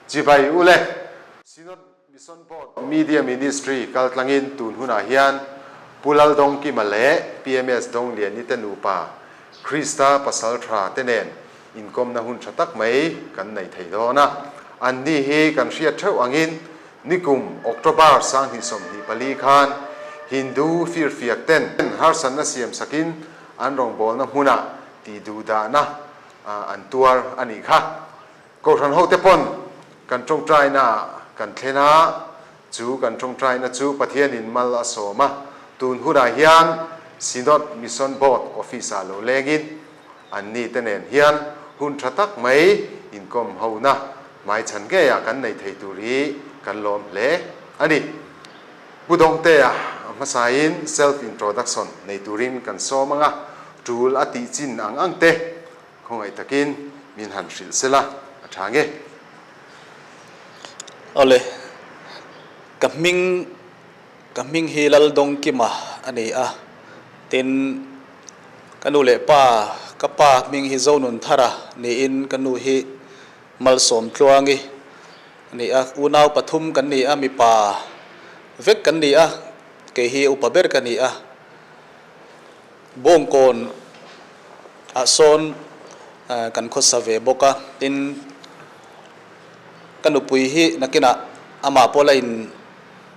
Chibai ule. Synod Mission Board Media Ministry kaltlangin tun hunah hian Pu Laldawngkima leh PMS Dawngliani te nupa Krista pasal tha te nen inkawmna hun tha tak mai kan nei thei dawn a. Anni hi kan hriat theuh angin nikum October 2024 khan Hindu firfiak ten harsatna siam sakin an rawngbawlna hmunah tihduhdahna an tuar a nih kha. Kohhran hote pawn kan tawngtaina ah kan thlen a, chu kan tawngtaina chu Pathianin mal a sawm a, tun hunah hian Synod Mission Board Office ah lo lengin anni te nen hian hun tha tak mai inkawm hona hmaichhan ngeiah kan nei thei tur hi kan lawm hle a ni. Pu Dawngtea hmasain self introduction nei turin kan sawm ang a, tul a tih chin ang ang te Khawngaih takin min han hrilh sela a tha nge? Awle, ka hming ka hming hi Laldawngkima a ni a, tin ka nu leh pa ka pa hming hi Zonunthara niin ka nu hi Malsawmtluangi a ni a, unau pathum kan ni a, mipa vek kan ni a, kei hi upa ber ka ni a. Bawngkawn ah sawn kan khawsa ve bawk a, tin ka nupui hi nakinah amah pawh la in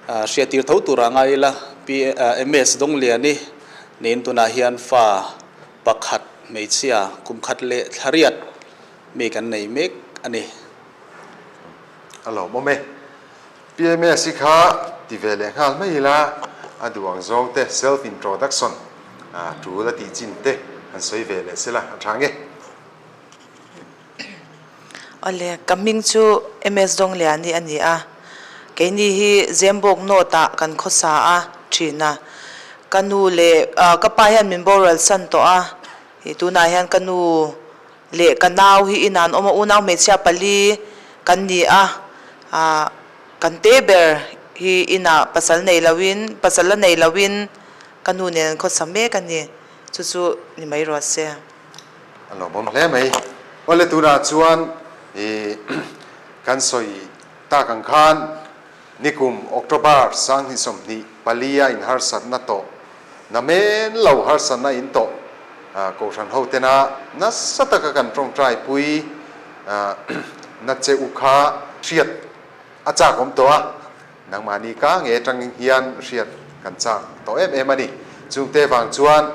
hriattir tho tur ah ngai ila, Pi MS Dawngliani niin tunah hian fa pakhat hmeichhia kum khat leh thla riat mi kan nei mek a ni. A lawmawm e. PMS hi kha ti ve leh nghal mai ila, a duh ang zawng te self introduction a tul a tih chin te han sawi ve leh sela a tha nge. Awle, ka hming chu MS Dawngliani a ni a, keini hi Zembawk North ah kan khawsa a thin a, ka nu leh ka pa hian min boral san tawh a, ih tunah hian ka nu Leh ka nau hi inah an awm a, unau hmeichhia pali kan ni a, ah kan te ber hi inah pasal nei loin, pasal la nei loin ka nu nen an khawsa mek a ni, chu chu ni mai rawh se. A lawmawm hle mai. Awle tunah chuan ih kan sawi tak ang khan nikum October 2024 a inharsatna tawh Na men lo harsatna in tawh Kohhran ho tena nasa taka kan tawngtai pui na che u kha hriat a chak awm tawh a, nangmahni ka nge atang hian hriat kan chak tawh em em a ni. Chungte vang chuan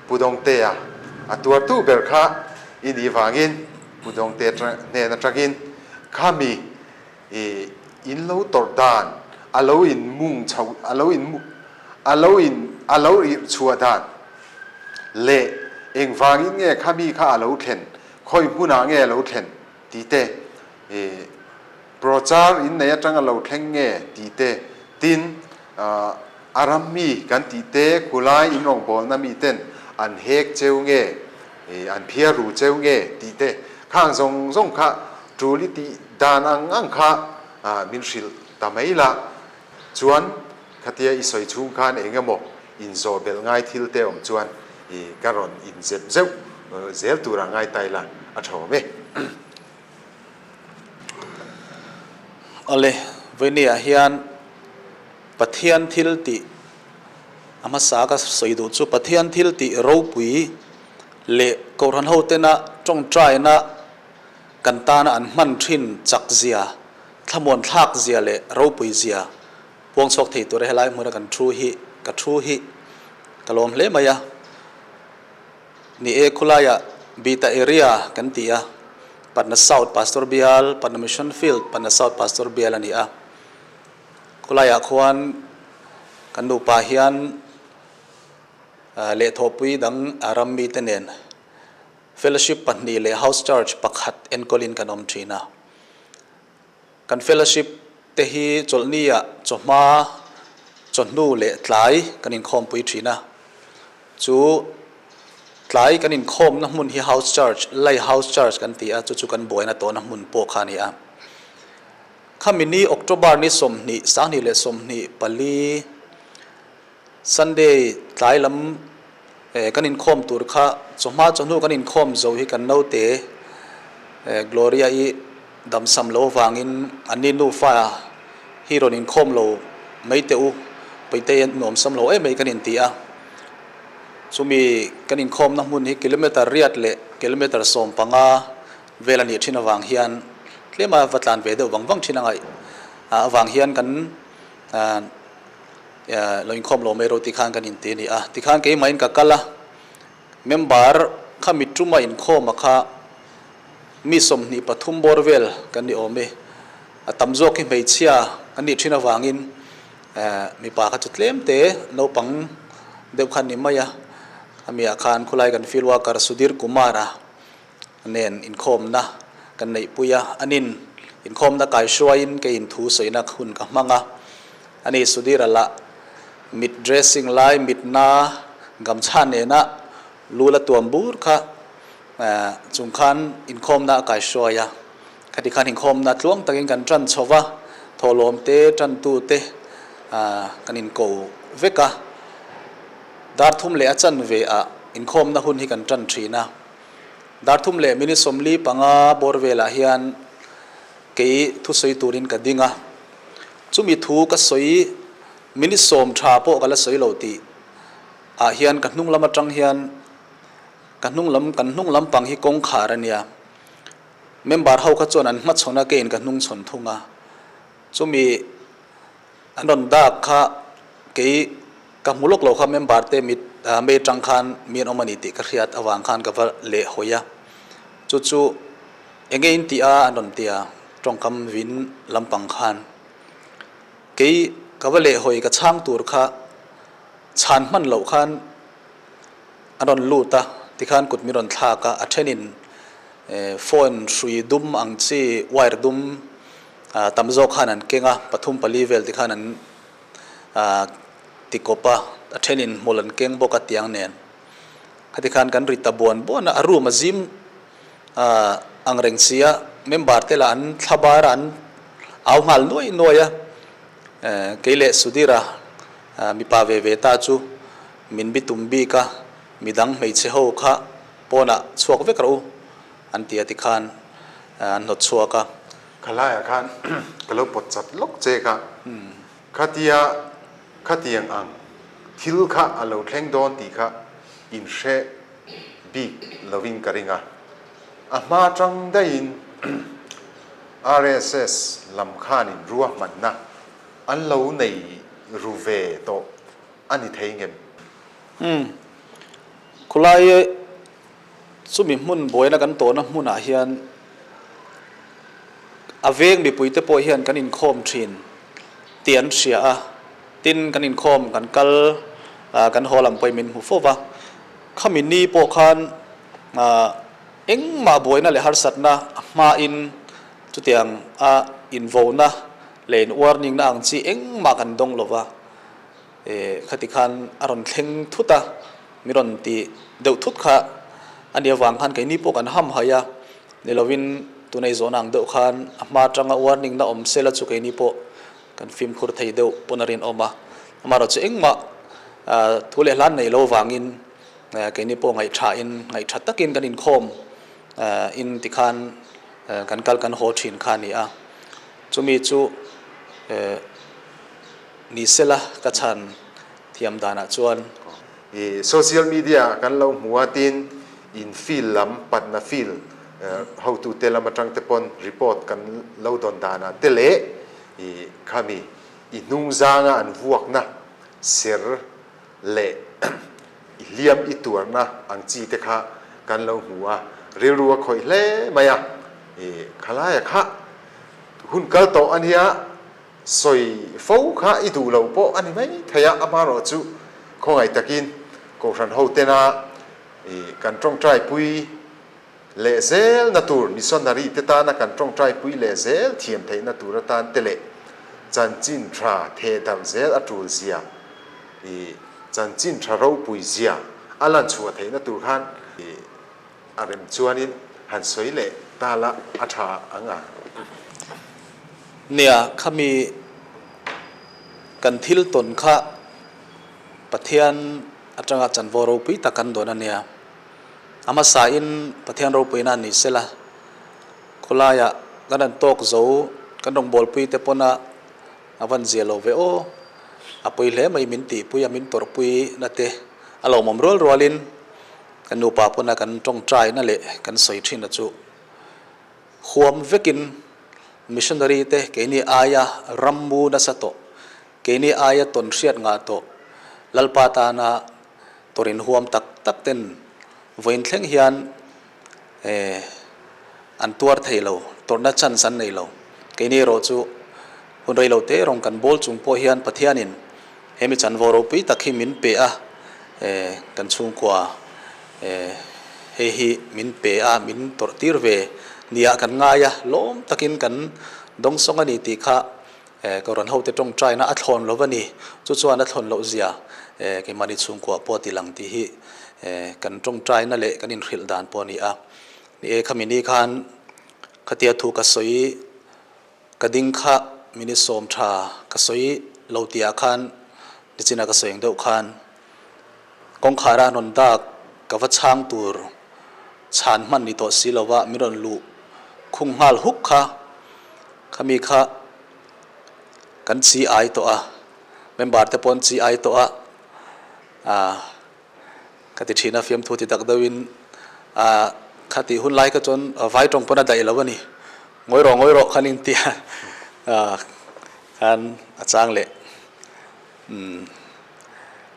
Pu Dawngtea a tuartu ber kha i nih vangin Pu Dawngte hnen atangin khami I in lo tawrh dan, a lo in mung chho, a lo in a lo in a lo irh chhuah dan leh engvangin nge kha mi kha a lo thlen, khawi hmunah nge a lo thlen tih te, i prochar in nei atang a lo thleng nge tih te, tin a ram mi kan tih te, khulai in rawngbawlna mi ten an hek cheu nge, i an phiar ru cheu nge tih te, khang zawng zawng kha Tul i tih dan ang ang kha min hrilh ta mai la, chuan khatia i sawi chhung khan eng emaw inzawh belh ngai thil te awm chuan i ka rawn inzep zeuh zel turah ngai ta ila a tha awm e. Awle, vawinia hian Pathian thil tih a hmasa ka sawi duh chu Pathian thil tih ropui leh Kohhran hotena tawngtaina Kan tana an hman thin chak zia, thlamuan thlak zia leh ropui zia puang chhuak thei tura helai hmuna kan thu hi ka thu hi ka lawm hle mai a. Ni e, khulaiah Bita area kan ti a, Patna South Pastor Bial, Patna Mission Field, Patna South Pastor Bial a ni a. Khulaiah khuan kan nupa hian lehthawhpui dang ram mite nen Fellowship pahnih leh House Church pakhat enkawlin kan awm thin a. Kan fellowship te hi chawlhniah chawhma, chawhnu leh tlai kan inkhawmpui thin a. Chu tlai kan inkhawmna hmun hi House Church, Lai House Church kan ti a, chu chu kan buaina tawhna hmun pawh kha a ni a. Khami ni October ni 20, 2024, Sunday tlai lam kan inkhawm tur kha chawhma chawhnu kan inkhawm zo hi kan naute Gloria-i damsam lo avangin anni nufa hi rawn inkhawm lo mai teh u, Paitei an nuamsam lo em mai kan inti a. Chumi kan inkhawmna hmun hi kilometre riat leh kilometre 15 vel a nih thin avang hian tlema va tlan ve deuh vang vang thin a ngaih avang hian kan lo inkhawm lo mai ro tikhan kan inti a ni a. Tikhan keimahin ka kal a, member kha mituma inkhawma kha mi 23 bawr vel kan ni awm e. A tam zawk hi hmeichhia kan nih thin avangin mipa kha chu tlem te naupang deuh kha an ni mai a. Khamiah khan khulai kan field worker Sudhir Kumar-a nen inkhawmna kan neihpui a, anin inkhawmna kaihruaiin keiin thu sawina hun ka hmang a, ani Sudhir-a lah mit dressing lai mitna gamchha nena lu la tuam bur kha chung khan inkhawmna a kaihruai a, khati khan inkhawmna tluang takin kan tan chho va, thawhlawm te tantu te kan inko vek a, dar thum leh a chanve ah inkhawmna hun hi kan tan thin a. Dar thum leh minute 45 bawr velah hian kei thusawi turin ka ding a, chumi thu ka sawi minute 10 tha pawh ka la sawi lo tih ah hian ka hnung lam atang hian ka hnung lam kan hnung lampang hi kawngkhar a nia, member ho kha chuan an hmachhawn a keiin ka hnung chhawn thung a, chumi An rawn dak kha kei ka hmu lawk lo kha member te mit mei atang khan mi an awm a ni tih ka hriat avang khan ka va leh hawi a, chu chu eng nge in tih a an rawn ti a tawngkam vin lampang khan kei ka va leh hawi ka chhang tur kha chhan hman loh khan a rawn lut a tikhan kut min rawn thlak a, a thenin phone hrui dum ang chi wire dum Tam zawk khan an keng a, pathum pali vel te khan an ti kawp a, a thenin hmul an keng bawk a tiang nen. Khati khan kan ri ta buan buan a, a room a zim ang reng si a, member te lah an thla bar a, an au nghal nuai nuai a, kei leh Sudhira mipa ve ve ta chu min bi tum bik a, midang hmeichhe ho kha pawnah chhuak vek rawh u an ti a tikhan an hnawt chhuak a. Khalaiah khan ka lo pawt chat lawk che kha. Khatia khatiang ang thil kha a lo thleng dawn tih kha in hre bik lovin ka ring a. A hma tang daihin RSS lam khanin ruahmanna an lo nei ru ve tawh a ni thei ngem? Umm. Khulai Chumi hmun buaina kan tawhna hmunah hian a veng mipuite pawh hian kan inkhawm thin tih an hria a, tin kan inkhawm kan kal kan haw lam pawhin min hmu fo va. Khami ni pawh khan engmah buaina leh harsatna a hmain chutiang a invona leh in warning na ang chi engmah kan dawng lo va. Khati khan a rawn thleng thut a, mi rawn ti deuh thut kha a nih avang khan keini pawh kan ham haih a, ni lovin tuna i zawhna ang deuh khan a hma atanga warning na awm sela chu keini pawh kan fimkhur thei deuh pawn a rinawm a, amaherawhchu engmah thu leh hlan neih lo avangin keini pawh ngaihthain ngaihtha takin kan inkhawm in tikhan kan kal kan haw thin kha a ni a, chumi chu. Ni sela ka chhan thiam danah chuan. I social media ah kan lo hmu a tin in field lam Patna field hotute lam atang te pawn report kan lo dawn danah te leh i khami i hnung zanga an vuakna ser leh i hliam i tuarna ang chi te kha kan lo hmu a rilru a khawih hle mai a i khalaia kha hun kal tawh a nia. Sawi fo kha i duh lo pawh a ni mai thei a, amaherawh chu khawngaih takin Kohhran hotena i kan tawngtaipui leh zelna tur, missionary te tana kan tawngtaipui leh zel thiam theihna tur atan te leh chanchin tha theh darh zel a tul zia, i chanchin tha ropui zia a lan chhuah theihna tur khan i A rem chuanin han sawi leh ta la a tha ang a. Nia, khami kan thil tawn kha Pathian atanga chanvo ropui tak kan dawn a nia. A hmasain Pathian ropuina ni sela, khawlaiah kan han tawk zo, kan rawngbawlpui te pawn a a van zia lo ve aw, a pawi hle mai min tihpui a, min tawrhpui na te a lawmawm rual rualin kan nupa pawn a kan tawngtaina leh kan sawi thin a chu huam vekin missionary te keini aia rammu nasa tawh, keini aia tawn hriat ngah tawh Lalpa tana tawrin huam tak tak ten vawiin thleng hian eh an tuar thei lo, tawrhna chance an nei lo. Keini erawh chu hun rei lo te rawng kan bawl chung pawh hian Pathianin he mi chanvo ropui tak hi min pe a, eh kan chhungkua eh hei hi min pe a, min tawrh tir ve nia kan ngai a, lawm takin kan dawngsawng a ni tih kha Eh, ka rawn hote tawngtaina a thlawn lo va ni. Chu chuan a thlawn loh zia eh keimahni chhungkua pawh a ti lang tih hi eh kan tawngtaina leh kan inhrilh dan pawh a ni a. Ni e, khami ni khan khatia thu ka sawi ka ding kha mini sawm tha ka sawi lo tihah khan nichina ka sawi ang deuh khan kawngkhara an rawn dak ka va chhang tur chhan hman ni tawh si lova min rawn luh khung nghal huk kha. Khami kha kan chi ai tawh a, member te pawh an chi ai tawh a, ah ka ti thin a fiamthu ti tak deuhin ah kha tih hun lai kha chuan vai tawng pawn a daih lo a ni, ngawi rawh ngawi rawh khan inti a, ah khan a chang leh umm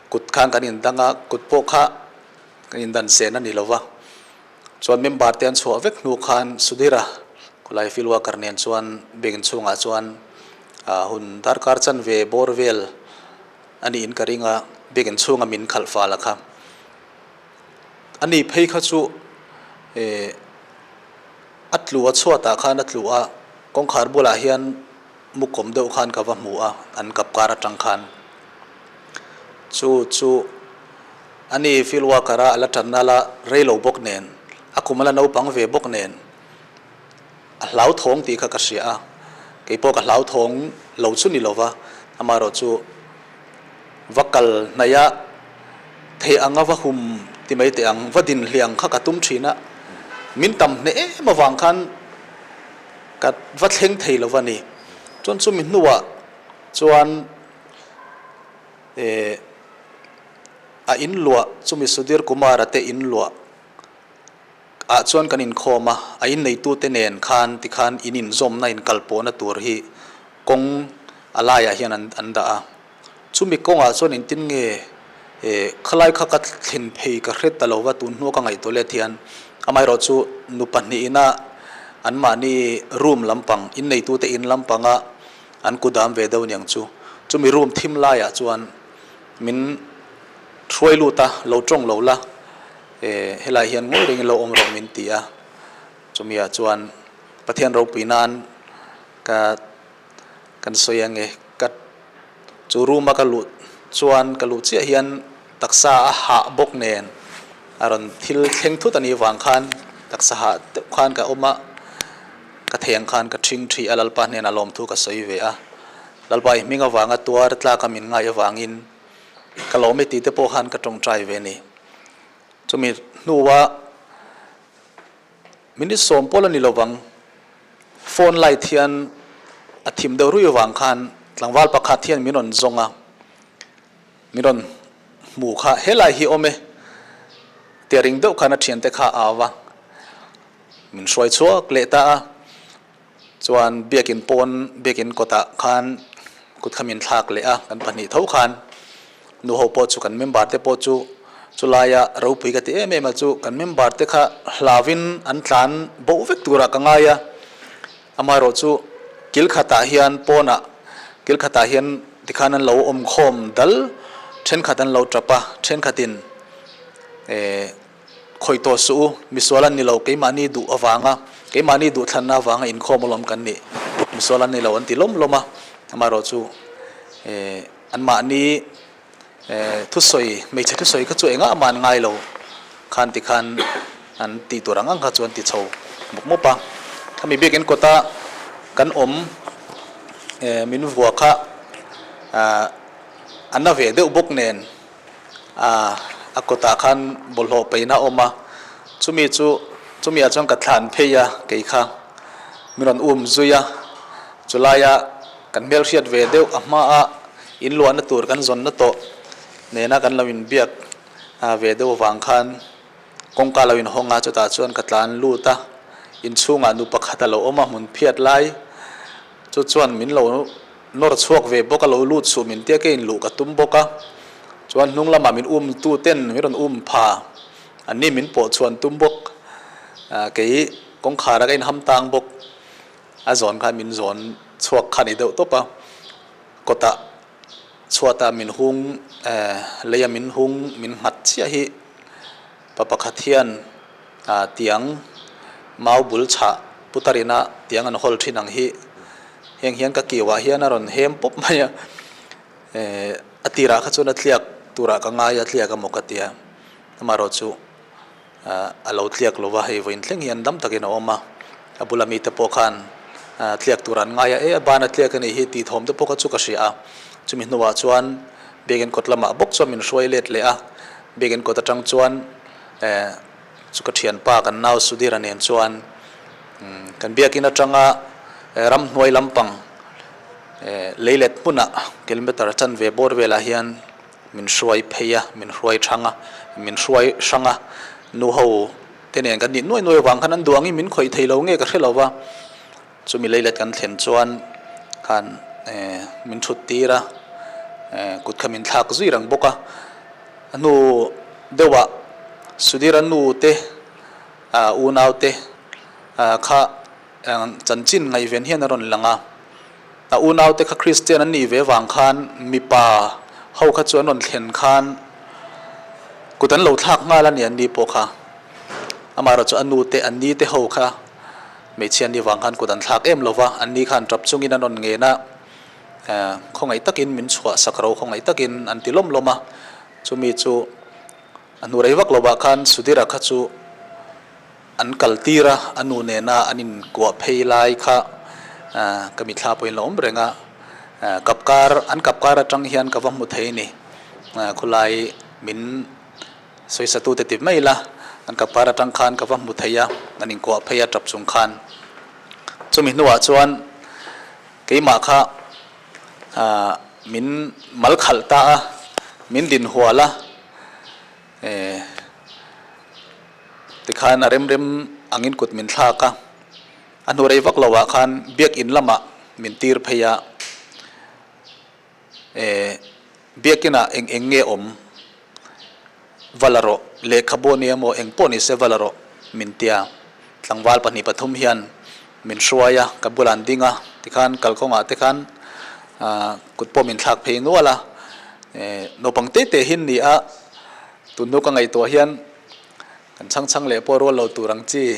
kut khan kan indang a, kut pawh kha kan indan sen a ni lo va. Chuan member te an chhuah vek hnu khan Sudhira khawlai field worker nen chuan bank chhungah chuan hun darkar chanve bawr vel a niin ka ring a, bank chhunga min khalh fal a kha. A ni phei kha chu eh a tlu a chhuatah khan a tlu a, kawngkhar bulah hian mu kawm deuh khan ka va hmu a, an kap kar atang khan. Chu chu. A ni, field worker a la tan nal a, rei lo bawk nen, a kum a la naupang ve bawk nen, a hlauthawng tih kha ka hria a, kei pawh ka hlauthawng lo chu ni lova, amaherawhchu va kal hnaih a, theih anga va hum ti mai teh ang, va din hliang kha ka tum thin a, min tam hneh em avang khan ka va thleng thei lova ni. Chuan chumi hnuah chuan eh. A in luah chumi Sudhir Kumar-a te in luah ah chuan kan inkhawm a, a in neitute nen khan tikhan in inzawmna inkalpawhna tur hi kawng a laiah hian an an dah a. Chumi kawngah chuan engtin nge eh khalai kha ka thlen phei ka hre ta lo va, tun hnua ka ngaihtuah let hian amaherawh chu nu pahnihin a anmahni room lampang in neitute in lampanga an kudam ve deuh aniang chu, chumi room thim laiah chuan Min hruai lut a, lo tawng lo la, eh helai hian ngawi rengin lo awm rawh min ti a, chumi ah chuan Pathian ropui nan ka kan sawi ange, ka chu room a ka luh chuan ka luh chiah hian taksa a hah bawk nen a rawn thil thleng thut a nih vang khan taksa hah deuh khan ka awm a, ka thei ang khan ka ṭhing ṭhi a, Lalpa hnenah lawmthu ka sawi ve a. Lalpa i hming avanga tuar tlaka min ngaih avangin ka lawm e tih te pawh khan ka tawngtai ve a ni. Chumi hnua minute 10 pawl a ni lovang, phone light hian a thim deuh rui avang khan tlangval pakhat hian min rawn zawng a, min rawn hmu kha helai hi awm e tia ring deuh khan a thiante kha a au va, min hruai chhuak leh ta a. Chuan biakin pawn biakin kawtah khan kut kha min thlak leh a, kan pahnih tho khan nu ho pawh chu kan member te pawh chu chulaia ropui ka ti em em a chu kan member te kha hlauin an tlan boh vek turah ka ngai a, amaherawh chu kil khatah hian pawnah kil khatah hian tikhan an lo awm khawm dal thenkhat an lo tap a thenkhatin eh. Khawih tawh suh u, misual an ni lo, keimahni duh avanga, keimahni duhthlanna avanga inkhawm alawm kan nih, misual an ni lo an ti lawm lawm a, amaherawh chu eh anmahni eh thusawi, hmeichhe thusawi kha chu engah mah an ngai lo khan ti khan an tih tur ang ang kha chu an ti chho mawp mawp a, khami biakin kawta kan awm eh min vua kha ah a na ve deuh bawk nen. A a kawtah khan bawlhhlawh peihna a awm a, chumi chu chumi ah chuan ka thlan phei a kei kha. Min rawn um zui a, chulaia kan hmelhriat ve deuh a hmaa in luahna tur kan zawnna tawh nena kan lo inbiak ve deuh avang khan kawngka lo inhawng a, chutah chuan ka tlan lut a, inchhungah nu pakhat a lo awm a, hmun phiat lai chu chuan min lo nawr chhuak ve bawk a, lo lut suh min tia keiin luh ka tum bawk a, chuan hnung lamah min um tu ten min rawn um pha, anni min pawh chhuan tum bawk, kei kawngkhar a ka inham tang bawk, a zawn khan min zawn chhuak kha ni deuh tawp a, kawtah chhuatah min hung leia min hung min nghat chiah hi pa pakhat hian tiang mau bul chhah putar ina tiang an hawl thin ang hi heng hian ka kiuah hian a rawn hem pawp mai a, a tirah kha chuan a tliak turah ka ngai a tliak amaw ka tia amaherawh chu. A lo tliak lo va, hei vawiin thleng hian dam takin a awm a, a bula mite pawh khan tliak tur an ngai a, e a ban a tliak a nih hi tih thawm te pawh kha chu ka hria a, chumi hnuah chuan Biakin kawt lamah bawk chuan min hruai let leh a, Biakin kawt atang chuan chu ka thianpa kan nau Sudhira nen chuan kan Biakin atanga ramhnuai lampang leilet hmunah kilometer chanve bawr velah hian Min hruai phei a, min hruai thang a, min hruai hrang a, nu ho te nen kan nih nuai nuai avang khan an duh angin min khawih thei lo nge ka hre lo va, chumi leilet kan thlen chuan khan min thut tir a, kut kha min thlak zui reng bawk a, a hnu deuhah Sudhira nu te unau te kha chanchin ngaihven hian a rawn lang a. A unaute kha Kristian an nih ve vang khan mipa ho kha chu an rawn thlen khan kut an lo thlak nghal a ni an ni pawh kha. Amaherawh chu a nute an ni te ho kha hmeichhia an nih vang khan kut an thlak em lo va, an ni khan tap chungin an rawn ngen a, khawngaih takin min chhuah sak ro khawngaih takin an ti lawm lawm a, chumi chu a hnu rei vak lovah khan Sudhira kha chu An kal tir a, a nu nena an inkuah phei lai kha ka mithla pawhin la awm reng a, kapkar an kapkar atang hian ka va hmu thei a ni. Khawlai min sawisatute ti mai la, an kapkar atang khan ka va hmu thei a, an inkuah phei a tap chung khan. Chumi hnuah chuan keimah kha min mal khalh ta a, min din hual a. Tikhan a rem rem angin kut min thlak a, a hnu rei vak loah khan biakin lamah min tir phei a, biakinah eng eng nge awm va la rawh, lehkhabu a nia maw eng pawh ni se va la rawh min tia, tlangval 2 3 hian min hruai a, ka bulah an ding a, tikhan kalkawngah te khan kut pawh min thlak phei nual a, naupang te te hi an ni a, tun hnu ka ngaihtuah hian kan chhang chhang leh pawh rual lo tur ang chi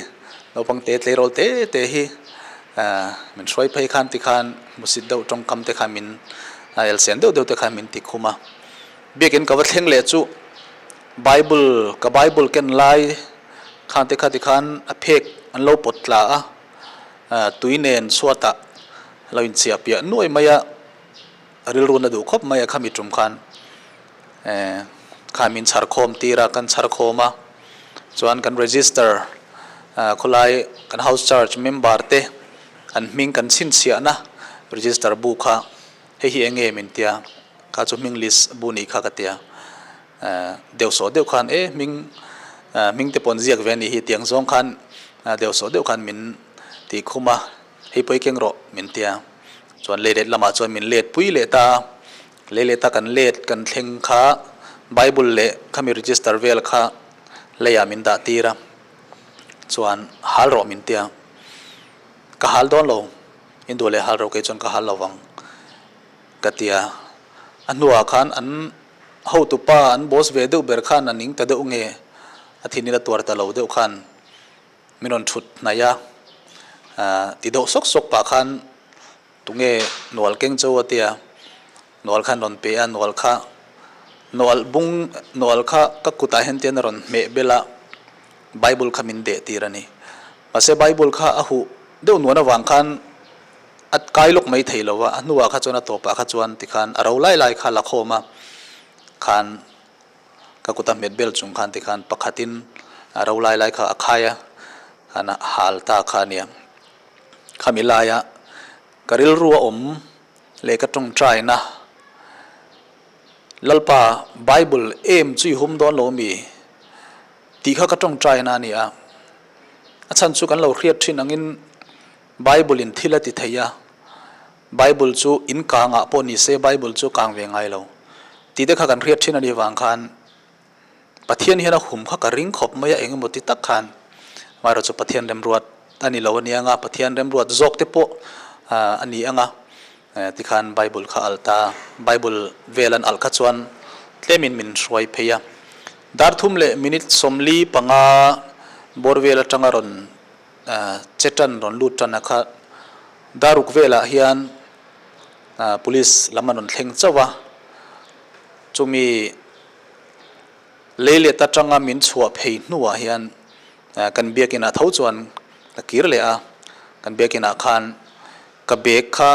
naupang te tleirawl te te hi min hruai phei khan tikhan hmusit deuh tawngkam te khan min elsen deuh deuh te khan min ti khum a, biakin ka va thleng leh chu Bible ka Bible ken lai khan te kha tikhan a phek an lo pawt tla a, tui nen chhuatah a lo inchhiah piah nuai mai a, a rilru na duh khawp mai a khami tum khan khan min chhar khawm tir a, kan chhar khawm a, chuan kan register khawlai kan house church member te an hming kan chhinchhiahna register bu kha hei hi eng nge min tia kha chu hming list bu nih kha ka tia. Deuh sawh deuh khan e hming hming te pawh an ziak ve a nih hi tiang zawng khan deuh sawh deuh khan min tih khum a, hei pawh i keng rawh min ti a, chuan lei let lamah chuan min let pui leh ta a, lei leh ta kan let kan thleng kha bible leh khami register vel kha leiah min dah tir a, chuan hal rawh min ti a, ka hal dawn lo, in duh leh hal rawh kei chuan ka hal lo vang ka ti a, a hnuah khan an. Hotupa an boss ve deuh ber khan a ning ta deuh nge a thin ila tuar ta lo deuh khan min rawn thut hnaih a, ti deuh sawk sawk pah khan tunge nual keng cho a tia, nual khan rawn pe a, nual kha nual bung nual kha ka kutah hian tian a rawn hmeh bel a, Bible kha min deh tir a ni. Mahse Bible kha a huh deuh nuan avang khan A kai lawk mai thei lo a, a hnuah kha chuan a tawpah kha chuan tikhan a ro lai lai kha la khawm a, khan ka kut a hmet bel chung khan tikhan pakhatin a ro lai lai kha a khai a, khan a hal ta kha a nia. Khami laia ka rilru a awm leh ka tawngtaina Lalpa Bible em chu i hum dawn lo mi tih kha ka tawngtaina a ni a. A chhan chu kan lo hriat thin angin Bible in thil a ti thei a, Bible chu in kangah pawh ni se Bible chu kang ve ngai lo tih te kha kan hriat thin a nih vang khan Pathian hian a hum kha ka ring khawp mai a, eng emaw ti tak khan amaherawhchu Pathian remruat a ni lo a ni ang a, Pathian remruat zawk te pawh a ni ang a, tikhan Bible kha alh ta, Bible vel an alh kha chuan tlemin min hruai phei a. Dar thum leh minute 45 bawr vel atanga rawn che tan rawn lut tan a kha daruk velah hian Police lam an rawn thleng chauh a, chumi Leilet atanga min chhuah phei hnuah hian kan biakinah tho chuan ka kir leh a, kan biakinah khan ka bag kha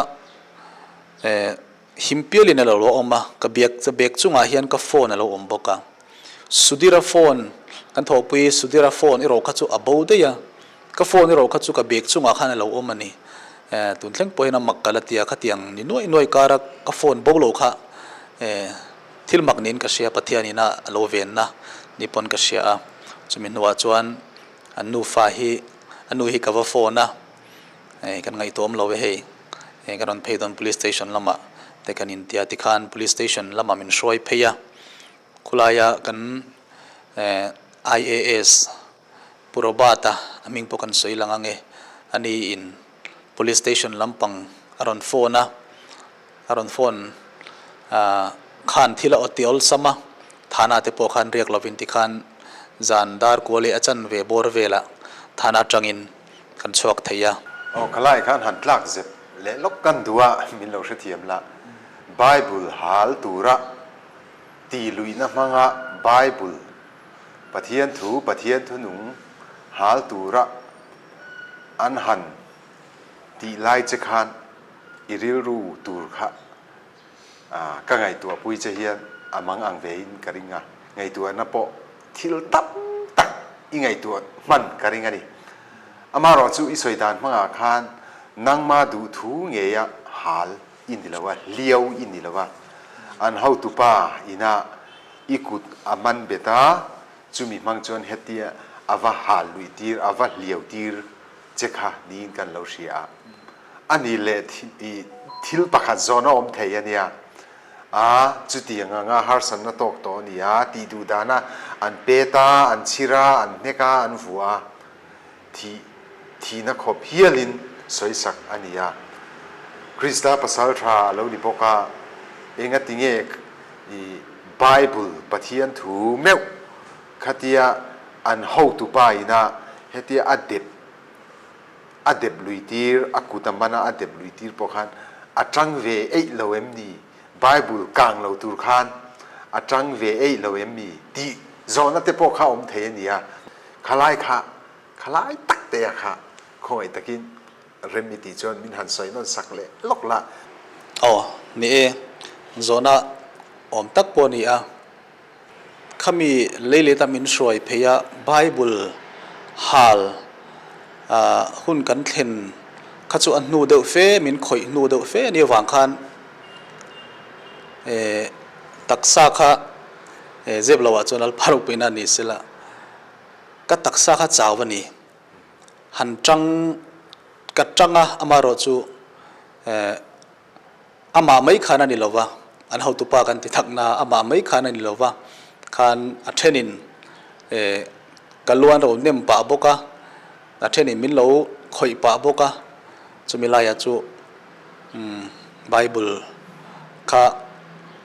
him pialin a lo awm a, ka biak bag chungah hian ka phone a lo awm bawk a, Sudhira phone kan thawhpui Sudhira phone erawh kha chu a bo daih a, ka phone erawh kha chu ka bag chungah khan a lo awm a ni, tun thleng pawhin a mak ka la ti a, khatiang ni nuaih nuaih kara ka phone bo lo kha. Thil mak niin ka hria, Pathianin a lo venna ni pawn ka hria a, chumi hnuah chuan an nufa hi a nu hi ka va phone a, hei kan ngaihtuah awm lo e hei, hei ka rawn phei dawn police station lamah te kan intia tikhan police station lamah min hruai phei a, khulaia kan IAS Pu Robert-a a hming pawh kan sawi lang ange, ani in police station lampang a rawn phone a, A rawn phone khan thil a awti awlsam a, Thana te pawh khan riak lovin tikhan zan dar kua leh a chanve bawr velah Thana atangin kan chhuak thei a. Aw khalai khan han tlak zep leh lawk kan duh a, min lo hrethiam la. Bible hal tura ti luihna hmanga Bible Pathian thu Pathian thunung hal tura an han tih lai che khan i rilru tur kha ka ngaihtuah pui che hian a mang ang ve in ka ring a, ngaihtuahna pawh thil tam tak i ngaihtuah hman ka ring a ni. Amaherawh chu i sawi dan hmangah khan nangma duhthu ngeia hal i ni lo a, hliau i ni lo a, an hotupa ina i kut a man bet a, chumi hmang chuan hetia a va hal luih tir, a va hliau tir che kha niin kan lo hria a. A ni leh thil pakhat zawn a awm thei a nia. A, chutiang anga harsatna tawk tawh a ni a, tih duh dana an pet a, an chhir a, an hnek a, an vuah a, thih thihna khawp hialin sawisak a ni a. Krista pasal tha a lo ni bawk a, engati nge i Bible Pathian thu meuh khatia an hotupa ina hetia a dep a dep lui tir, a kut a man a, a dep lui tir pawh khan a tang ve eih lo em ni? Bible kang lo tur khan a tang ve eih lo em ni? Tih zawhna te pawh kha awm thei a ni a, khalai kha, khalai tak te a kha khawngaih takin rem i tih chuan min han sawi nawn sak leh lawk la. Aw, ni e, zawhna awm tak pawh a ni a. Khami leileta min hruai phei a, Bible hal hun kan thlen kha chu a hnu deuh fe, min khawih hnu deuh fe a nih avang khan taksa kha zep loah chuan Lalpa ropuina a ni sela, ka taksa kha chau a ni. Han tang, ka tang a, amaherawh chu Amah mai khan a ni lova, an hotupa kan ti thak na, amah mai khan a ni lova, khan a thenin eh ka lu an ro nem pah bawk a, a thenin min lo khawih pah bawk a, chumi laiah chu umm Bible kha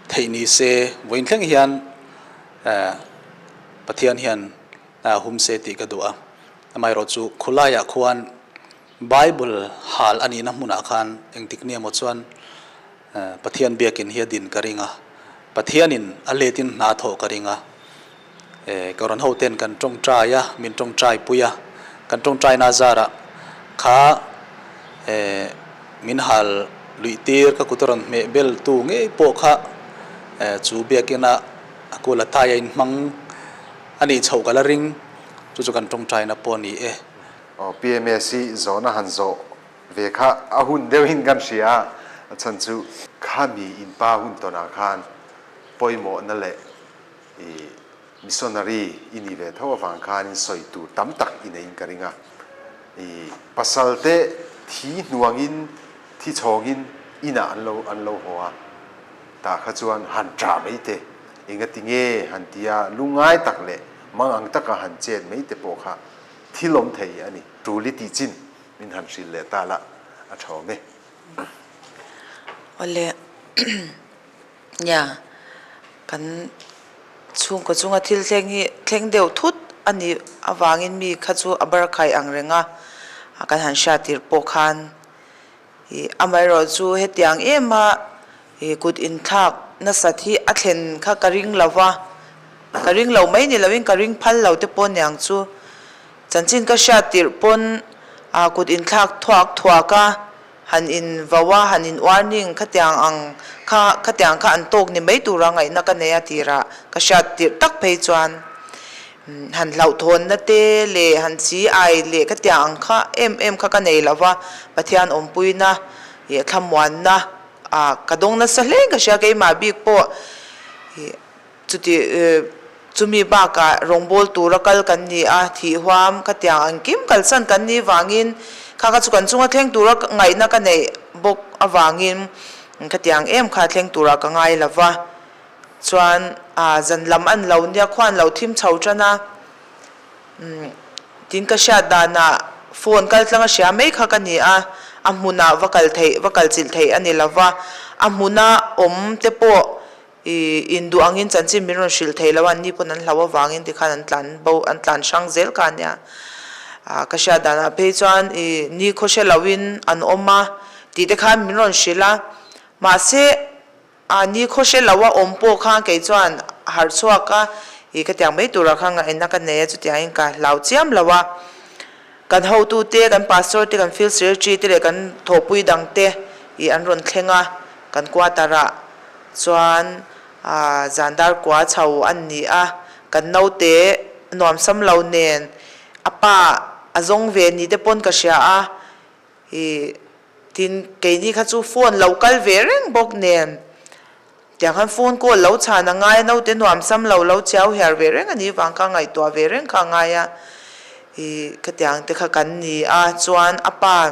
theih ni se vawiin thleng hian eh Pathian hian hum se tih ka duh a, amaherawhchu khulaiah khuan Bible hal a nihna hmunah khan engtik ni emaw chuan Pathian biakin hi a din ka ring a, Pathianin a letin hna thawh ka ring a. Ka rawn hoten kan tawngtai a, min tawngtai pui a, kan tawngtaina zarah kha min hal luih tir ka kut a rawn hmeh bel tu ngei pawh kha chu biakina a kul a tai a inhmang a nih chhoh ka la ring, chu chu kan tawngtaina pawh a ni e. Aw, PMS hi zawhna han zawh ve kha a hun deuhin kan hria a, a chhan chu khami inpa hun tawnah khan pawimawhna leh i missionary i nih ve tho avang khanin sawi tur tam tak i neiin ka ring a. I pasal te thi hnuangin thi chhawngin inah an lo an lo haw a, tah kha chuan han ṭah mai te, engati nge han tia lungngai tak leh mangang taka han chet mai te pawh kha thil awm thei a ni. Ṭul i tih chin min han hrilh leh ta la a ṭha awm e. Awle nia kan chhungkaw chunga thil thleng hi thleng deuh thut a nih avangin mi kha chu a barkhai ang reng a, kan han hriat tirh pawh khan Ih amaherawh chu hetiang em a ih kut inthlak nasat hi a thlen kha ka ring lo va, ka ring lo mai ni loin ka ring phal lo te pawh niang chu. Chanchin ka hriat tirh pawn ah kut inthlak thuak thuak a, han in vau a, han in warning khatiang ang kha khatiang kha an tawk ni mai tura ngaihna ka nei a tirah ka hriat tirh tak phei chuan. Han hlauhthawnna te leh han chi ai leh ka tiang ang kha em em kha ka nei lo va, Pathian awmpuina ih thlamuanna ah ka dawng nasa hle ka hria keimah bik pawh ih chuti chumi bakah rawngbâwl tura kal kan ni a, thih huam ka tiang ang kim kalsan kan nih vangin kha kha chu kan chunga thleng tura ngaihna ka neih bawk avangin ka tiang em kha thleng turah ka ngai lo va. Chuan ah zan lam an lo nia khuan lo thim chho tan a, umm tin ka hriat danah phone kal tlang a hria mai kha ka ni a, a hmunah va kal theih va kal chilh theih a ni lo va, a hmuna awm te pawh ih induh angin chanchin min rawn hrilh thei lo a, anni pawn an hlau avangin tikhan an tlan bo an tlan hrang zel kha a nia. Ah ka hriat danah phei chuan ih nikhaw hre loin an awm a tih te khan min rawn hrilh a, mahse A ni khaw hre lo a awm pawh khan kei chuan harh chhuak a, ih ka tiang mai turah khan ngaihna ka nei a, chutiangin ka hlau chiam lo a. Kan hotute, kan pastor te, kan field secretary te leh kan thawhpui dang te ih an rawn thleng a, kan quarter ah chuan ah zan dar kua chho an ni a, kan naute nuamsam lo nen a pa a zawng ve ni te pawn ka hria a, Ih, tin, keini kha chu phone lo kal ve reng bawk nen, tiang khan phone call lo chhan a ngai a, naute nuam sam lo lo chiau hiar ve reng a nih vang kha ngaihtuah ve reng kha a ngai a. Ih, khatiang te kha kan ni a, chuan a pa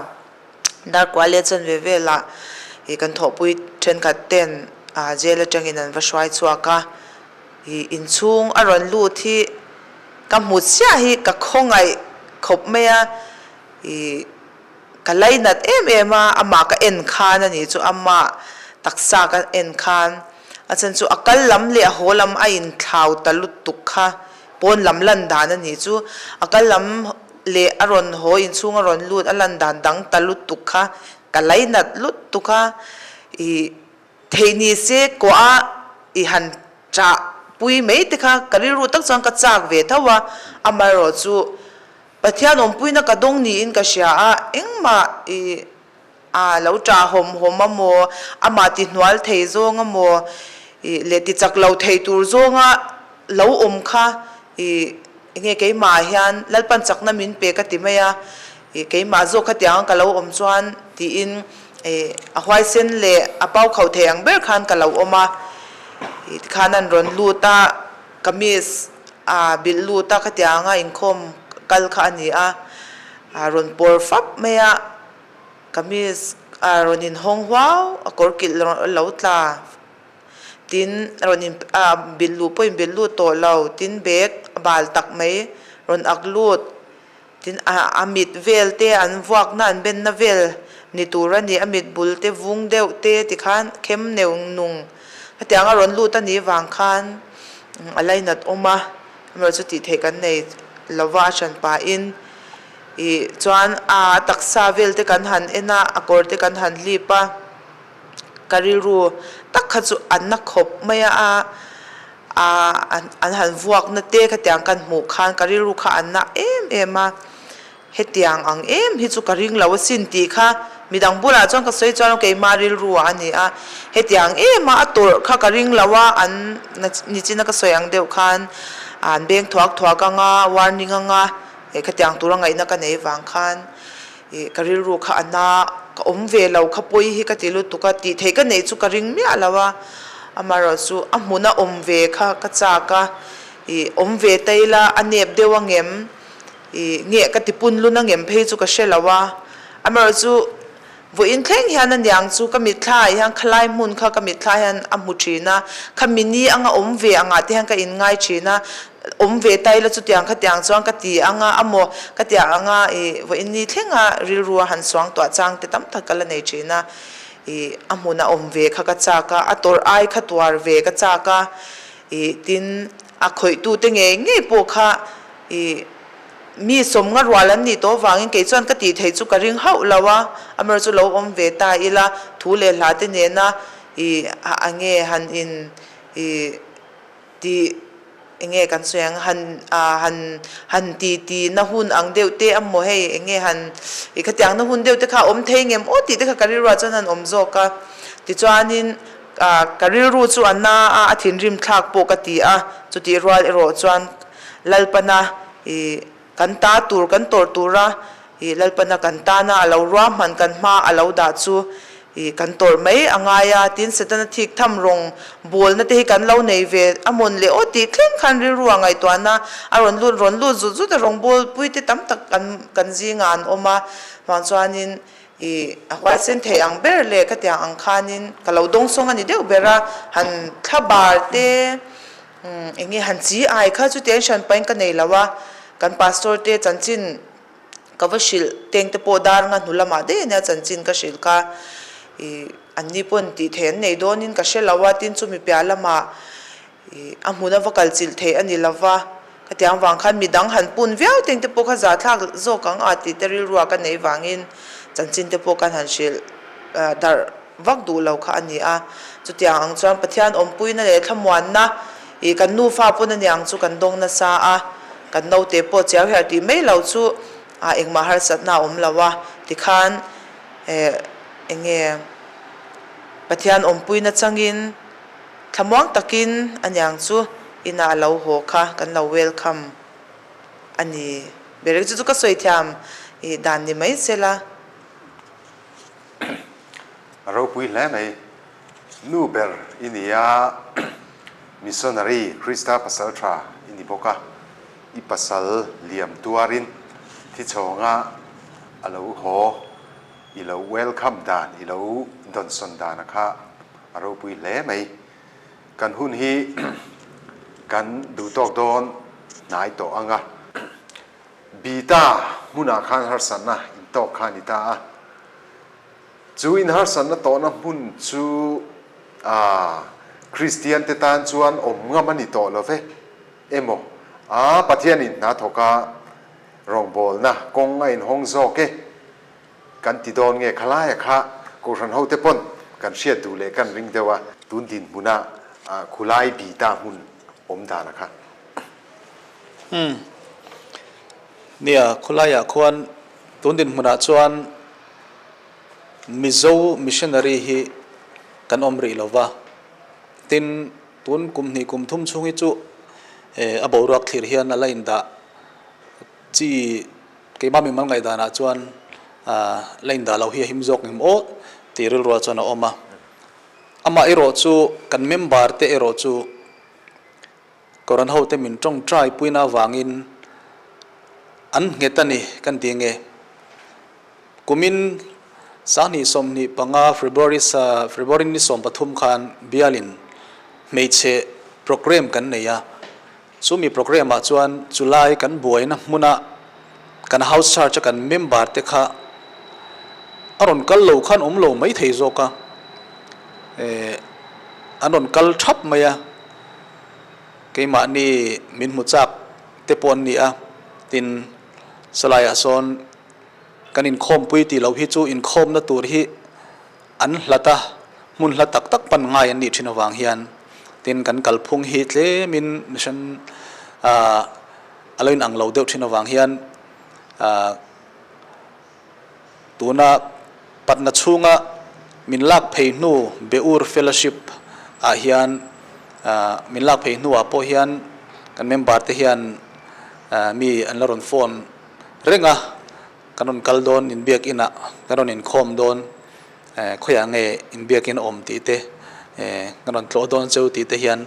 Darkua leh chanve velah ih kan thawhpui thenkhat ten ah jail atangin an va hruai chhuak a, ih inchhung a rawn lut hi ka hmu chiah hi ka khawngaih khawp mai a. I ka lainat em em a, amah ka en khan a nih chu, amah taksa ka en khan a chhan chu a kal lam leh a haw lam a inthlau ta lutuk kha pawn lam lan dan a nih chu, a kal lam leh a rawn haw inchhung a rawn lut a lan dan dang ta lutuk kha ka lainat lutuk a, i theih ni se kawh a i han chah pui mai te kha ka rilru tak chuan ka chak ve tho a, amaherawh chu. Pathian awmpuina ka dawng niin ka hria a, engmah i a lo ṭah hawm hawm a maw, amah ti hnual thei zawng a maw, i leh ti chak lo thei tur zawnga lo awm kha i enge keimah hian Lalpan chakna min pe ka ti mai a, i keimah zawk khatianga ka lo awm chuan tiin i a huaisen leh a pau khauh thei ang ber khan ka lo awm a, i tikhan an rawn lut a. Kamis a bilh lut a, khatianga inkhawm kal kha a ni a, a rawn pawr fap mai a, kamis a rawn inhawng huau, a kawr kilh lo tla, tin a rawn in a bilh luh pawh inbilh lut tawh lo, tin bag a bal tak mai rawn ak lut. Tin, a mit vel te an vuakna an benna vel ni tur a ni, a mit bul te vung deuh te tikhan khem neuh nung hetiang a rawn lut a nih vang khan a lainat awm a, amaherawhchu chu tih theih kan nei lo va a hran pahin ih chuan a taksa vel te kan han en a, a kawr te kan han hlip a, ka rilru tak kha chu an na khawp mai a. Aaa an han vuakna te khatiang kan hmuh khan ka rilru kha an na em em a, hetiang ang em hi chu ka ring lo asin tih kha midang bulah chuan ka sawi chuan keimah rilru ah a ni a, hetiang em a a tawrh kha ka ring lo a, an nichina ka sawi ang deuh khan an beng thuak thuak ang a, warning ang a, khatiang tura ngaihna ka nei vang khan. Ih, ka rilru kha a na, ka awm ve lo kha pawi hi ka ti lutuk a, tih theih ka neih chu ka ring miah lo a, amaherawhchu a hmuna awm ve kha ka chak a, ih, awm ve ta ila a nep deuh angem, ih, nge ka ti pun lun angem phei chu ka hre lo a, amaherawhchu Vawiin thleng hian a niang chu ka mitthla ah hian khalai hmun kha ka mitthla hian a hmu thin a, khami ni anga awm ve angah te hian ka inngai thin a, awm ve ta ila chutiang khatiang chuan ka ti anga amaw ka tiah anga ih vawiin ni thlenga rilru a han suang tuah chang te tam tak ka la nei thin a, ih a hmuna awm ve kha ka chak a, a tawrh ai kha tuar ve ka chak a, ih tin a khawihtute ngei ngei pawh kha ih. Mi sawmnga rual an nih tawh vangin kei chuan ka tih theih chu ka ring hauh lo a, amaherawhchu lo awm ve ta ila thu leh hla te nena ih a nge han in ih tih eng nge kan sawi ang han ah han han ti ti na hun ang deuh te amaw hei eng nge han ih khatiang na hun deuh te kha a awm thei ngem aw tih te kha ka rilruah chuan han awm zawk a, tichuanin ah ka rilru chu a na a, a thinrim thlak pawh ka ti a, chutih rual erawh chuan Lalpana i kan ta tur kan tawrh tura i Lalpana kan tana a lo ruahman kan hma a lo dah chu i kan tawrh mai a ngai a, tin Setana thik tham rawng bawlna te hi kan lo nei ve a mawn leh aw tih thleng khan rilru a ngaihtuahna a rawn lut rawn lut zut zut a, rawng bawlpui te tam tak kan kan zingah an awm a, vang chuanin i a huaisen thei ang ber leh khatiang ang khanin ka lo dawngsawng a ni deuh ber a, han thla bar te. Umm eng nge han chi ai kha chu tiang hran pahin ka nei lo a, kan pastor te chanchin ka va hrilh teng te pawh dar nga hnu lamah daih ania chanchin ka hrilh kha ih an ni pawn tih theih an nei dawnin ka hre lo a, tin chumi piah lamah ih a hmun a va kal chilh theih a ni lo va, khatiang vang khan midang han pun viau teng te pawh kha zahthlak zawk ang a tih te rilruah ka neih vangin chanchin te pawh kan han hrilh darh. Vak duh lo kha a ni a. Chutiang ang chuan Pathian awmpuina leh thlamuanna ih kan nufa pawn a niang chu kan dawng nasa a, kan naute pawh chiau her tih mai lo chu ah engmah harsatna a awm lo a, tikhan eh eng nge Pathian awmpuina changin thlamuang takin a niang chu inah a lo haw kha kan lo welcome a ni. Berek chu chu ka sawi thiam ih dan ni mai sela. A ropui hle mai. Nu ber i ni a, missionary Krista pasal tha i ni bawk a, i pasal liam tuarin thichhawnga a lo haw, i lo welcome dan, i lo dawnsawn dan a kha a ropui hle mai. Kan hun hi kan duhtawk dawn hnai tawh ang a. Bita hmunah khan harsatna intawk kha a ni ta a. Chu inharsatna tawhna hmun chu a Kristian te tan chuan awm ngam a ni tawh lo ve emaw? A Pathianin hna thawka rawngbawlna kawng a inhawng zawk e kan ti dawn nge khalaia kha Kohhran hote pawn kan hriat duh leh kan ring deuh a, tun dinhmuna khulai Bita hmun awm dana kha. Umm. Nia, khawlaiah khuan tun dinhmunah chuan Mizo missionary hi kan awm rih lo va. Tin, tun kum hnih kum thum chhung hi chu a boruak thlir hian a la indah chi keimah mimal ngaihdanah chuan la indah loh hi a him zawk ngem aw tih rilruah chuan a awm a. Amah erawh chu kan member te erawh chu Koran hote min tawngtai puina avangin an nghet a ni kan ti nge. Kumin 2025 February February ni 13 khan bialin hmeichhe programme kan nei a, chumi programme ah chuan chulai kan buaina hmuna kan house church a kan member te kha a rawn kal lo khan awm lo mai thei zawk a, eh an rawn kal thap mai a. Keimahni min hmu chak te pawh an ni a, tin salaiah sawn kan inkhawmpui tih loh hi chu inkhawmna tur hi an hlat a, hmun hla tak tak pan ngai an nih thin avang hian tin kan kalphung hi tlemin mission ah a lo inang lo deuh thin avang hian ah Tuna Patna chhunga min lak phei hnu Beur Fellowship ah hian min lak phei hnuah pawh hian kan member te hian mi an la rawn phone reng a. Kan rawn kal dawn in biakinah kan rawn inkhawm dawn khawiah nge in biakin a awm tih te kan rawn tlawh dawn cheu tih te hian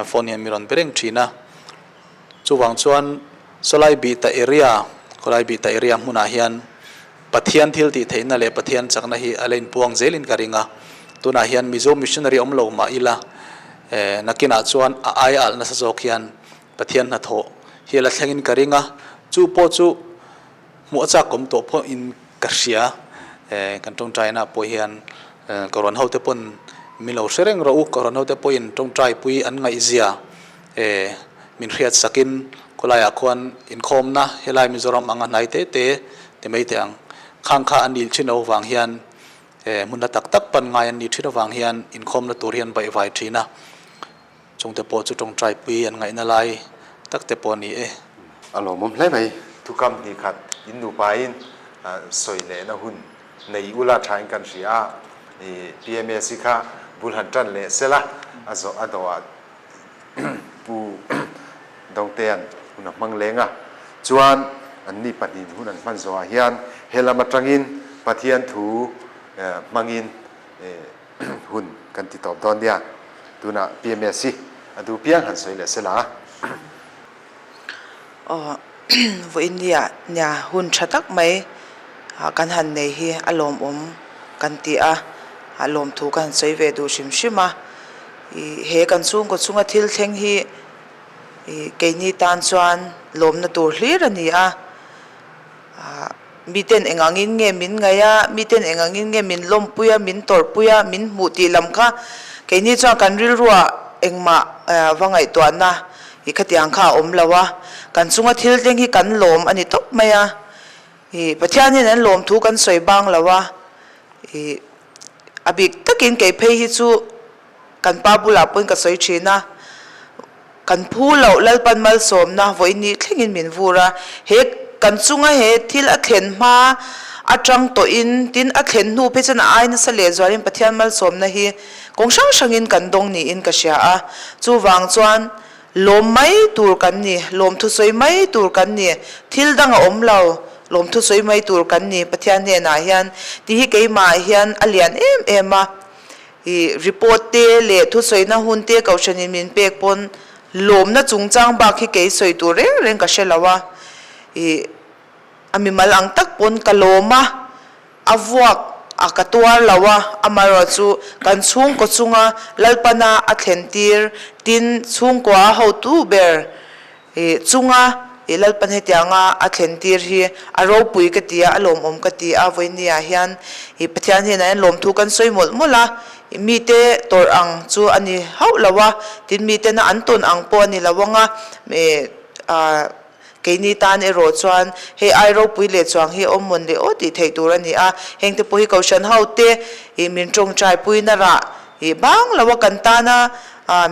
phone hian mi rawn be reng thin a. Chuvang chuan sawlai bihta area khawlai bihta area hmunah hian Pathian thil tih theihna leh Pathian chakna hi a la inpuang zelin ka ring a. Tunah hian Mizo missionary awm lo mah ila nakinah chuan a ai alh nasa zawk hian Pathian hnathawh hi a la thlengin ka ring a, chu pawh chu hmuh a chak awm tawh pawhin ka hria. Kan tawngtaina pawh hian Kohhran hote pawn min lo hre reng rawh u, Kohhran hote pawhin tawngtaipui an ngaihzia min hriat sakin khawlaiah khuan inkhawmna helai Mizoram anga hnai te te ti mai teh ang. Khang kha an nih thin lo vang hian hmunna tak tak pan ngai an nih thin avang hian inkhawmna tur hian baihvai thin a. Chungte pawh chu tawngtaipui an ngaihna lai tak te pawh a ni e. A lawmawm hle mai. Thukam hnih khat in nupain sawi lehna hun nei ula thain kan hria a, i PMS hi kha bul han tan leh sela a zawh a dawhah Pu Dawngtea'n hun a hmang leng a, chuan anni pahnihin hun an hman zawhah hian he lam atangin Pathian thu hmangin Hun kan ti tawp dawn nia, tunah PMS hi a duh piang han sawi leh se la. Aw vawiin nia nia hun tha tak mai kan han nei hi a lawmawm kan ti a, a lawmthu ka han sawi ve duh hrim hrim a, ih he kan chhungkaw chhunga thil thleng hi ih keini tan chuan lawmna tur hlir a ni a. Miten eng angin nge min ngaih a, miten eng angin nge min lawmpui a, min tawrhpui a, min hmuh tih lam kha keini chuan kan rilruah engmah va ngaihtuahna i khatiang kha a awm lo a, kan chunga thil thleng hi kan lawm a ni tawp mai a, ih Pathian hian an lawm thu kan sawi bang lo a, ih a bik takin kei phei hi chu kan pa bulah pawhin ka sawi thin a. Kan phu loh Lalpan malsawmna vawiin thlengin min vur a, he kan chunga he thil a thlen hma atang tawhin tin a thlen hnu phei chuan a ai nasa leh zualin Pathian malsawmna hi kawng hrang hrangin kan dawng niin ka hria a, chuvang chuan lawm mai tur kan ni, lawmthu sawi mai tur kan ni, thil dang a awm lo, lawmthu sawi mai tur kan ni Pathian hnenah hian tih hi keimah hian a lian em em a. I report te leh thusawiina hun te kohhranin min pek pawn lawmna chungchang bak hi kei sawi tur reng reng ka hre lo a, i a mimal ang tak pawn ka lawm a, a vuak a ka tuar lo a, amaherawh chu kan chhungkaw chunga Lalpana a thlen tir tin chhungkua a hotu ber I chunga i Lalpan hetianga a thlen tir hi a ropui ka ti a, a lawmawm ka ti a, vawinia hian i Pathian hnenah hian lawmthu kan sawi mawlh mawlh a, i mite tawrh ang chu a ni hauh lo a, tin mitena an tawn ang pawh a ni lo ang a, i ah keini tan erawh chuan hei ai ropui leh chuang hi a awm mawn leh aw tih theih tur a ni a, hengte pawh hi Kohhran hote i min tawngtai puina rah I bang lo a kan tana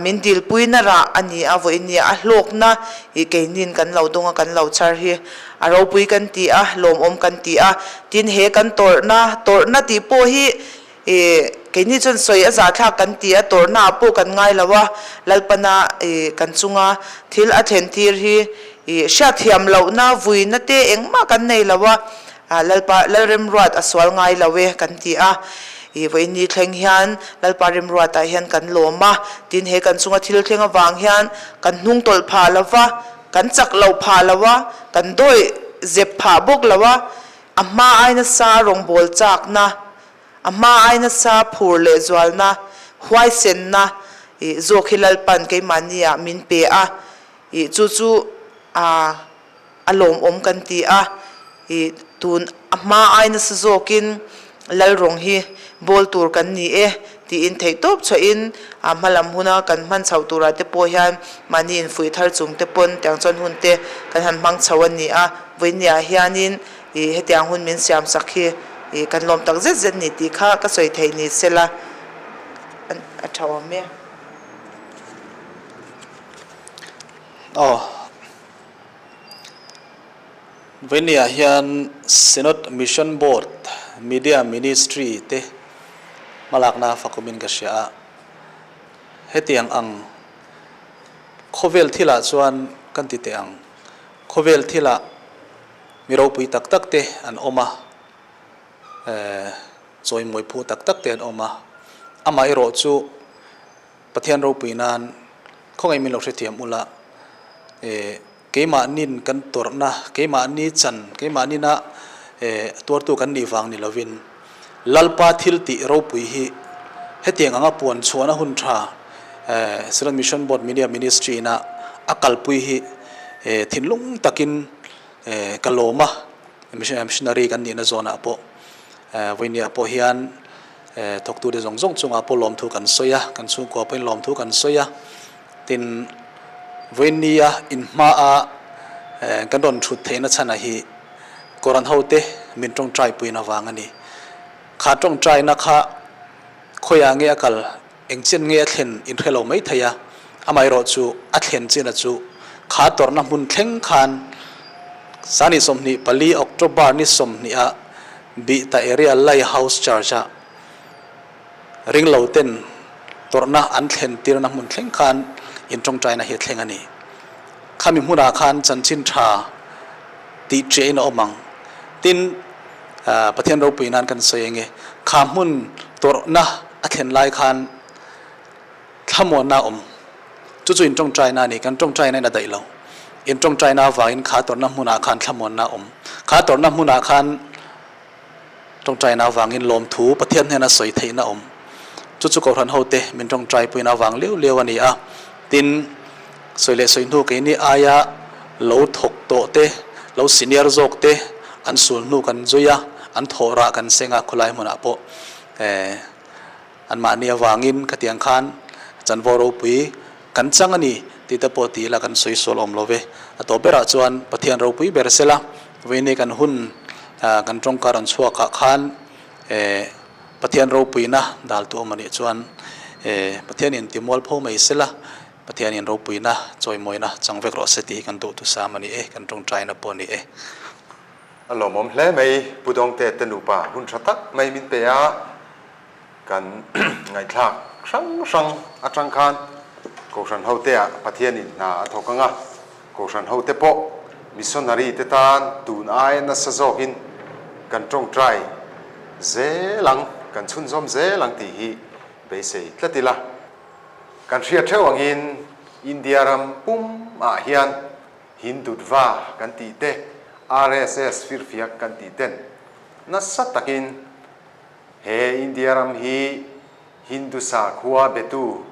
min dilpuina rah a ni a, vawiin nia a hlawkna i keinin kan lo dawng a, kan lo chhar hi a ropui kan ti a, lawmawm kan ti a, tin he kan tawrhna, tawrhna tih pawh hi i keini chuan sawi a zahthlak kan ti a, tawrhna ah pawh kan ngai lo a, Lalpana i kan chunga thil a thlen tir hi i hriatthiam lohna, vuina te engmah kan nei lo a, Lalpa Lalremruat a sual ngai lo e kan ti a, i vawiin ni thleng hian Lalpa Remruatah hian kan lawm a, tin he kan chunga thil thleng avang hian kan hnung tawlh phah lo va, kan chak loh phah lo a, kan dawih zep phah bawk lo a, a hma ai nasa rawngbâwl châkna, a hma ai nasa phur leh zualna, huaisenna i zawk hi Lalpan keimahniah min pe a, i chu chu a. A lawmawm kan ti a, i tun a hma ai nasa zawkin Lalrawng hi bawl tur kan ni e tiin theihtawp chhuahin a hma lam huna kan hman chhoh turah te pawh hian mahni infuih thar chung te pawn tiang chuan hun te kan han hmang chho a ni a, vawinia hianin i hetiang hun min siam sak hi i kan lawm tak zet zet ni tih kha ka sawi theih ni sela a tha awm e. Aw. Vawinia hian Synod Mission Board Media Ministry te hmalakna fakumin ka hria a, hetiang ang khawvel thilah chuan kan ti teh ang, khawvel thilah. Mi ropui tak tak te an awm a, chawimawi phu tak tak te an awm a, amaherawh chu Pathian ropui nan khawngaih min lo hrethiam ula, keimahnin kan tawrhna, keimahni chan, keimahnin a tuartu kan nih vang ni lovin Lalpa thil tih ropui hi hetiang anga puan chhuahna hun tha Synod Mission Board Media Ministry ina a kalpui hi thinlung takin ka lawm a, missionary kan nihna zawnah pawh vawinia pawh hian thawktute zawng zawng chungah pawh lawmthu kan sawi a, kan chhungkua pawhin lawmthu kan sawi a, tin vawinia inhmaa kan rawn thut theihna chhanah hi Koran hote min tawngtai puiin avang a ni. Kha tawngtaina kha khawiah nge a kal, eng chin nge a thlen in hre lo mai thei a, amaherawh chu a thlen china chu kha tawrhna hmun thleng khan Sani 24 October ni 20 ah Bihta Area Lighthouse Church ah ringlo ten tawrhna an thlen tirna hmun thleng khan in tawngtaina hi a thleng a ni. Khami hmunah khan chanchin tha tih chiahin a awm ang. Tin, Pathian ropui nan kan sawi eng e, kha hmun tawrhna a thlen lai khan thlamuanna a awm. Chu chu in tawngtaina a ni, kan tawngtaina in a daih lo. In tawngtaina avangin kha tawrhna hmunah khan thlamuanna a awm. Kha tawrhna hmunah khan Tawngtaina avangin lawmthu Pathian hnena sawi theihna awm. Chu chu Kohhran hote min tawngtai puina avang liau liau a ni a. Tin, sawi leh sawi hnu keini aia lo thawk tawh te, lo senior zawk te an sul hnu kan zui a, an thawh rah kan seng a khawlai hmunah pawh eh Anmahni avangin khatiang khan chanvo ropui kan chang a ni tih te pawh ti ila kan sawi sual awm lo ve. A tawp berah chuan Pathian ropui ber sela, vawiin kan hun kan tawngka rawn chhuakah khan Pathian ropuina daltu awm a nih chuan Pathianin timualpho mai sela, Pathianin ropuina chawimawina chang vek rawh se tih hi kan duhthusam a ni e, kan tawngtaina pawh a ni e. A lawmawm hle mai, Pu Dawngte te nupa hun tha tak mai min pe a. Kan ngaihthlak hrang hrang atang khan Kohhran hote-ah Pathianin hna a thawk ang a, Kohhran hote pawh missionary te tan tun aia nasa zawkin kan tawngtai zel ang, kan chhunzawm zel ang tih hi beisei tlat ila. Kan hriat theuh angin India ram pumah hian Hindutva kan tih te, RSS firfiak kan tih ten nasa takin He India ram hi Hindu sakhua betu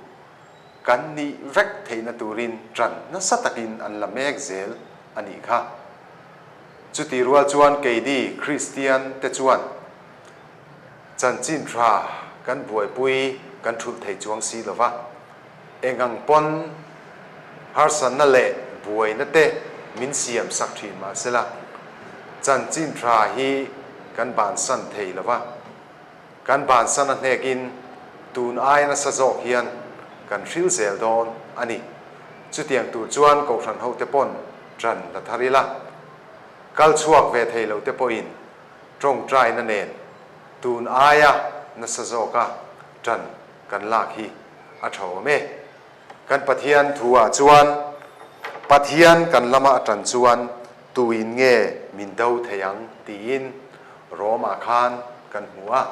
kan nih vek theihna turin ṭan nasa takin an la mek zel a nih kha. Chuti rual chuan keini Kristian te chuan chanchin ṭha kan buaipui kan ṭhulh thei chuang si lo va, eng ang pawn harsatna leh buaina te min siam sak ṭhin mahsela, chanchin ṭha hi kan bansan thei lo va, kan bansan a hnekin tun aia nasa zawk hian kan hril zel dawn a ni. Chutiang tur chuan Kohhran hote pawn ṭan la thar ila, kal chhuak ve thei lo te pawhin ṭawngṭaina nen tun aia nasa zawka ṭan kan lak hi a tha awm e. Kan Pathian thu ah chuan Pathian kan lama a tan chuan tuin nge min do thei ang tiin Rom ah khan kan hmu a.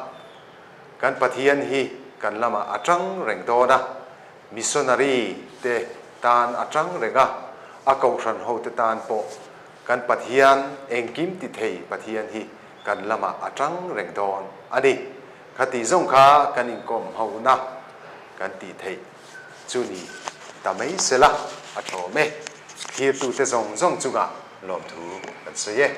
Kan Pathian hi kan lamah a tang reng dawn a, missionary te tan a tang reng a, a kohhran ho te tan pawh kan Pathian engkim ti thei Pathian hi kan lamah a tang reng dawn a ni. Khati zawng kha kan inkawm hona kan tih theih chu ni ta mai sela a thawm e. Thirtute zawng zawng chungah lawmthu kan sawi e.